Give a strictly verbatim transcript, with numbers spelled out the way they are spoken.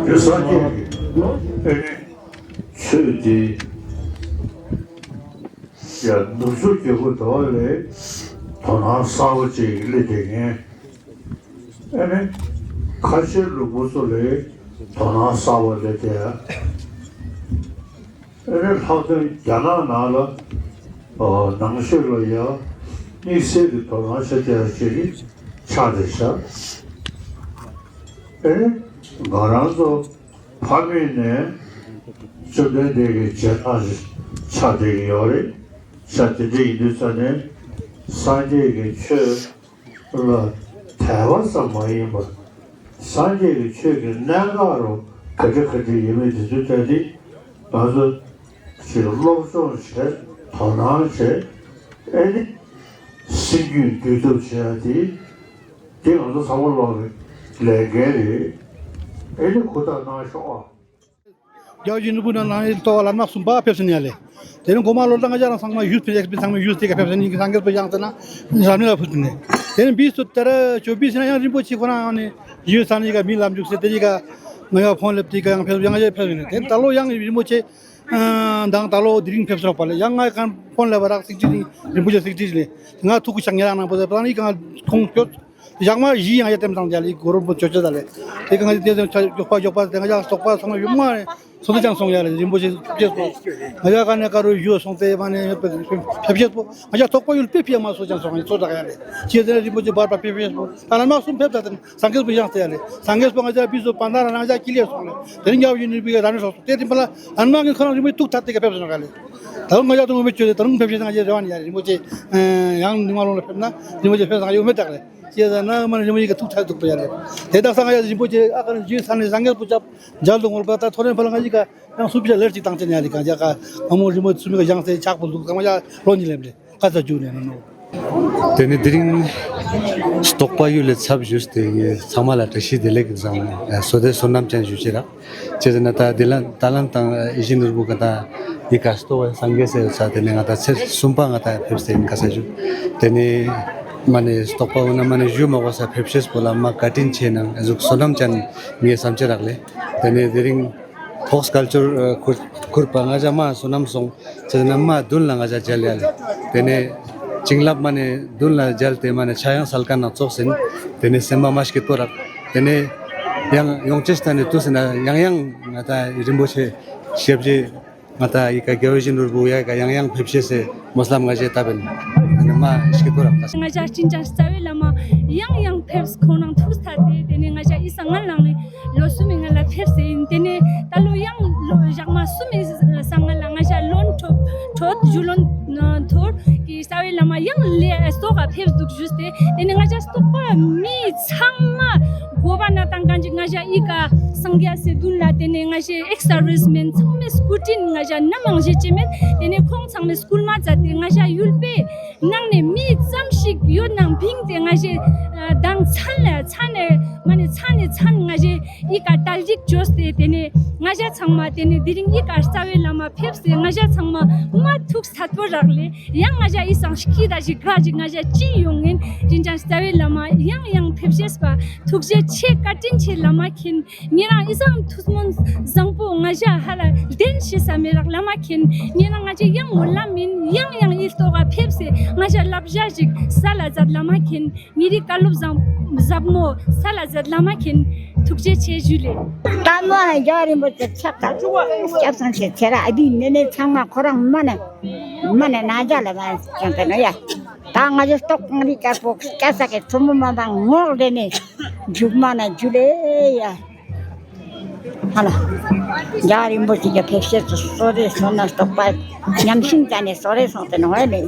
ཡོད་སངས་རྒྱས་ཀྱི་ཨེ་ནི་ཆོས་འདི་ཡ་ནུབ་ཕྱོགས་རྒྱལ་ཁབ་དེ་བ་ལས་དོ་སྣང་གསར་པ་ཅིག་སླེབས་བསྡད་མཁན། ཨེ་ནི་ཁ་ཆེ་ལུང་པ་ཚོ་ལས་དོ་སྣང་གསར་པ་སླེབས་བསྡད་ཡ། ཨེ་ནི་ལྷག་དོན་རྒྱ་ནག་ནང་ལ་ཨ་ནང་ཆོས་ལ་ཡ་དམིགས་བསལ་གྱི་དོ་སྣང་བྱེད་བསྡད་ཡ་ཅིག་ཆགས་བསྡད་ཤག་ཨེ་ནི་ང་རང་ཚོ་ཕ་མེས་ནས་བཅོམ་ལྡན་འདས་ཀྱི་རྗེས་འབྲང་ཞིག་ཆགས་བསྡད་ཀྱི་ཡོད་རེད། ཤ་དེ་འདྲ་ཡིན་དུས་ཙ་ནས་སངས་རྒྱས་ཀྱི་ཆོས་ལ་དད་པ་ཙམ་མ་ཡིན་པར་སངས་རྒྱས་ཀྱི་ཆོས་ཀྱི་གནད་འགག་རུ་ག་འདྲ་ག་འདྲ་ཡིན་མིན་དེ་ཚོའི་ཐད་དེ་ང་ཚོ་ཞིག་སློབ་སྦྱོང་བྱས། དོ་སྣང་བྱས། ཨེ་ནི་སེམས་རྒྱུད་འདུལ་ཐབས་བྱས་ཡ་དེ་དེ་ང་ཚོ་ཚང་མ་ལོག་གི་ལས་འགན་རེད། ཨེ་ནི་ཧུར་ཐག་གནང་ཤོག་ཨ། རྒྱལ་བ་ཡིད་བཞིན་ནོར་བུ་ནང་ལ་ཡིན་ལྟོ་བ་ལམ་སྣ་གསུམ་པ་ཕེབས་སོང་ཡ་ལེ། དེ་ནི་གོ་མ་ལོ་ལྟ་ང་ཅག་རང་ཚང་མ་ཡུལ་ཕེབས་ཡག་པའི་ཚང་མ་ཡུལ་དེ་ག་ཕེབས་སོང་ནི་གི་སངས་རྒྱས་པ་ཡང་ཟེར་ན་རབ་གནས་ལ་ཕུལ་ནས། དེ་ནི་བིས་སུ་དེ་ར་ཅོ་བིས་ན་ཡང་རིན་པོ་ཆེ་ཁོ་རང་ནི་ཡུལ་ས་ནི་ག་མི་ལམ་འཇུག་སེ་དེ་ཡི་ག་ང་ཡ་ཕོན་ལེབ་དེ་ག་ཡང་ཕེབས་ཡང་ཡ་ཕེབས་ཡོད་ནི། དེ་ད་ལོ་ཡང་རིན་པོ་ཆེ་དང་ད་ལོ་དེ་རིང་ཕེབས་སོང་པ་ལེ། ཡང་ང་གང་ཕོན་ལེབ་རག་སིག་ཅི་རིང་རིན་པོ་ཆེ་སིག་ཅི་ལེ། ང་ཐུག་གི་ཤག་ཉེ་རང་ནང་པོ་དེ་པ་ནི་གང་ཁོང་སྐྱོད། ཞག་མ་བཞི་ཡང་ཡ་ལྟེམ་དང་རྒྱ་ལི་གོ་རོ་པོ་ཅོ་ཅོ་ད་ལེ། དེ་ག་ང་ཅི་དེ་ཚོ་མགྱོགས་པ་མགྱོགས་པ་དེ་ང་ཅག་སྟོག་པ་ཚང་མ་ཡུལ་མ་ནས་སོ་དེ་ཅང་སོང་ཡ་ལེ། རིན་པོ་ཆེ་ཕེབས་སོ། ང་ཅག་ག་ནས་ག་རུ་ཡོད་སོང་དེ་མ་ནས་ཕེབས་ཕེབས་ཤེས་པོ་ང་ཅག་སྟོག་པ་ཡུལ་པེ་ཕི་ཡ་མ་སོ་ཅང་སོང་ཡ་ཚོ་ད་ག་ཡ་ལེ། ཅི་དེ་རིན་པོ་ཆེ་བར་པ་ཕེབས་ཕེབས་སོ། ད་ལ་མ་གསུམ་ཕེབས་ད་དེ་སངས་རྒྱས་པོ་ཡང་དེ་ཡ་ལེ། སངས་རྒྱས་པོ་ང་ཅག་བིས་སོ་པ་ན་ར་ང་ཅག་ཀི་ལེ་སོང་ལེ། དེ་རིང་རྒྱལ་བ་ཡིད་བཞིན་ནོར་བུ་གི་ར་ནི་སོ་སོ་དེ་དེ་པ་ལ་ཨན་མ་གི་ཁོ་རང་རིན་པོ་ཐུག་ཐ་དེ་ག་ཕེབས་སོང་ག་ལེ། ད་རུང་ང་ཅག་དུ་ངོ་མི་ཆོད་དེ་ད་རུང་ཕེབས་ཤེས་ང་ཅག་རེ་བ་ནི་ཡ་རེད། རིན་པོ་ཆེ་ཡང་ཉི་མ་ལོང་ལ་ཕེབས་ན་རིན་པོ་ཆེ་ཕེབས་སང་ཡོད་མེད་དག་རེད། ཅེས་ཟེར་ན་མ་ནི་རིན་པོ་ཆེ་གི་ཐུགས་ཐག་ཐུག་པ་ཡ་རེད། དེ་དག་སང་ང་ཡ་རིན་པོ་ཆེ་ཨ་ཀ་ནི་རྗེས་ས་ནས་སངས་རྒྱས་པོ་ཅབ་མཇལ་དུ་ངོར་པ་ད་ཐོ་རེན་ཕ་ལ་ང་ཅི་ག་ཡང་སུ་པི་ཆ་ལེར་ཅིག་བཏང་ཅན་ཡ་རེད། གང་ཅག་ག་ང་མོ་རིན་པོ་ཆེ་སུ་མི་ག་ཡང་སེ་ཆག་པོ་འདུག་ཚང་མ་ཡ་ལོ་ཉི་ལེམ་རེད། ཁ་ཚ་རྒྱུག་ནས་ནོ་ནོ། དེ་ནི་དེ་རིང་སྟོག་པ་ཡུལ་ལས་ཚབ་ཞུས་ཏེ་ངས་ཚང་མ་ལ་བཀྲ་ཤིས་བདེ་ལེགས་བཟང་བསོད་བདེ་བསོད་ནམས་ཅན་ཞུ་ཅི་ར། ཅེས་ཟེར་ན་ད་དེ་ལ་ད་ལམ་དང་ཡིད་བཞིན་ནོར་བུ་ག་ད་ཡི་ག་སྟོ་བ་སངས་རྒྱས་ཟེར་ས་དེ་ནས་ང་ད་ཚེ་གསུམ་པ་ང་ད་ཕེབས་སེ་ཡིན་ག་ས་ཞུ། དེ་ནས་མ་ནས་སྟོག་པ་འོ་ན་མ་ནས་ཞུ་མ་གོ་ས་ཕེབས་ཤེས་པོ་ལ་མ་བཀའ་དྲིན་ཆེ་ནང་གཟུགས་བསོད་ནམས་ཅན་ངའི་བསམ་ཅི་རག་ལེ། དེ་ནས་དེ་རིང་ཕོགས་སྐལ་ཅོར་ཁུར་ཁུར་པ་ང་ཅག་མ་བསོད་ནམས་སོང་ཟེར་ན་མ་མདུན་ལ་ང་ཅག་མཇལ་ཡ་ལེ། དེ་ནས་བྱིན་རླབས་མ་ནས་མདུན་ལ་མཇལ་ཏེ་མ་ནས་ཆ་ཡང་སལ་ཀ་ན་ཙོགས་ཟིན། དེ་ནས་སེམས་པ་མ་སྐྱིད་པོ་རག་དེ་ནས་ཡང་ཡོང་ཅེས་ད་ནས་དུས་ཟིན་ན་ཡང་ཡང་ང་ད་རིན་པོ་ཆེ་ཞབས་རྗེས་ང་ད་ཡི་ག་རྒྱལ་བ་ཡིད་བཞིན་ནོར་བུ་ཡ་ག་ཡང་ཡང་ཕེབས་ཤེས་སེ་མོ་སླམ་ང་ཞེ་ད་བན་དེ་ནས་མ་སྐྱིད་པོ་རག་ད། ང་ཅག་སྤྱིན་ཅང་རྩ་བའི་བླ་མ་ཡང་ཡང་ཕེབས་ཁོང་ནང་ཐུགས་ཐད་དེ་དེ་ནས་ང་ཅག་ཨི་ས་ང་ལང་ནས། ལོ་གསུམ་མི་སྔ་ལ་ཕེབས་སེ་ཡིན། དེ་ནས་ད་ལོ་ཡང་ལོ་ཞག་མ་གསུམ་མི་སྔ་ལ་ང་ཞག་ལོན་ཐོབ་ཐོབ་ཞུ་ལོན་ཐོར་གི་རྩ་བའི་བླ་མ་ཡང་ལས་སྟོག་ག་ཕེབས་འདུག་ཞུས་ཏེ། དེ་ནས་ང་ཞག་སྟོག་པ་མི་ཚང་མ་དགོས་པ་ན་དང་གང་ཅིག་ང་ཞག་ཨི་ཀ་སངས་རྒྱས་སེ་དུན་ལ། དེ་ནས་ང་ཞག་ཨེག་སར་བིས་མེན་ཚང་མས་སྐུ་དྲིན་ང་ཞག་ནམ་ཡང་བཞེས་ཅེས་མེད། དེ་ནས་ཁོང་ཚང་མས་སྐུལ་མ་མཛད་དེ་ང་ཞག་ཡུལ་པའི་ནང་ནས་མི་ཙམ་ཞིག་ཡོད་ནང་བིང་སྟེ་ང་ཞག་དང་ཚན་ལ་ཚན་ནས་མ་ནས་ཚན་ནས་ཚན་ང་ཞག་ཨི་ཀ་དལ་གྱིས་བྱོས་ཏེ། དེ་ནས་ང་ཞག་ཚང་མ་དེ་ནས་དེ་རིང་ཨི་ཀ་རྩ་བའི་བླ་མ་ཕེབས་ཏེ་ང་ཞག་ཚང་མ་མ་ཐུགས་ཚད་པོ་རག་ལས། ཡང་ང་ཞག་ཨི་སང་སྐྱིད་ད་ཞིག་དགའ་ཞིག་ང་ཞག་ཅི་ཡོང་ངན་དྲིན་ཅན་རྩ་བའི་བླ་མ་ཡང་ཡང་ཕེབས་ཤེས་པ་ཐུགས་རྗེ་ཆེ། བཀའ་དྲིན་ཆེ་བླ་མ་མཁྱེན། ཉེ་རང་ཨི་སང་ཐུགས་སྨོན་བཟང་པོ་ང་ཞག་ཧ་ལ་ལྡན་ཤེས་ས་མེད་རག་བླ་མ་མཁྱེན། ཉེ་རང་ང་ཞག་ཡང་ངོ་ལ་མིན་ཡང་ཡང་ཨི་ལྟོ་ག་ཕེབས་སེ་ང་ཞག་ལབ་ཞག་ཞིག་ས་ལ་མཛད་བླ་མ་མཁྱེན། ཉེ་རིགས་བཀའ་སློབ་བཟང་ཟབ་མོ་ས་ལ་མཛད་བླ་མ་མཁྱེན། ཐུགས་རྗེ་ཆེ་ཞུ་ལེ། ད་མོ་ལ་རྒྱལ་བ་རིན་པོ་ཆེ་ཆབ་དང་སྐྱབས་སང་ཆེ་ཆེ་ར་ཨ་བི་ནེ་ནེ་ཚང་མ་ཁོ་རང་མ་ནེ་མ་ནེ་ན་རྒྱ་ལ་མ་ཅང་ཏེ་ནོ་ཡ། ད་ང་ཞག་སྟོག་གང་རི་དཀར་པོ་སྐྱ་ས་གི་ཐུ་མུ་མ་དང་ངོག་ལེ་ནེ་མཇུག་མ་ན་ཇུ་ལེ་ཡ། ཧ་ལ། རྒྱལ་བ་རིན་པོ་ཆེ་གི་ཕེབས་བྱེད་དུ་གསོལ་རས་སོང་ན་རྟོགས་པ་ཉམས་ཤིང་ཅན་ནས་གསོལ་རས་སོང་སྟེ་ནོ་ཧ་ལེ།